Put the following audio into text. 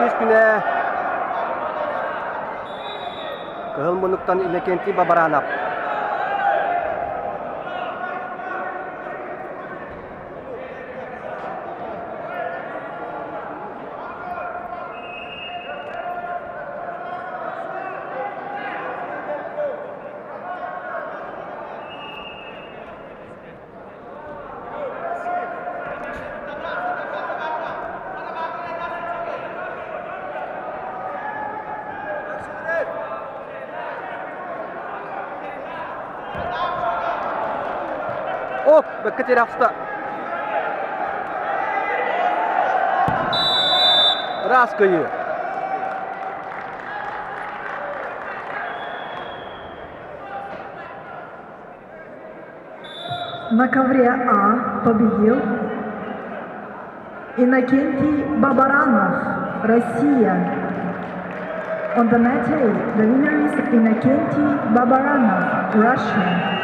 Иккис күнэ Кыһыл муннуктан Иннокентий Бабаранов. Оп, бэккэ тирэхста. Ыраас кыйыы. На ковре А победил Иннокентий Бабаранов, Россия. On the mat A, the winner is Innokenty Babaranov, Russia.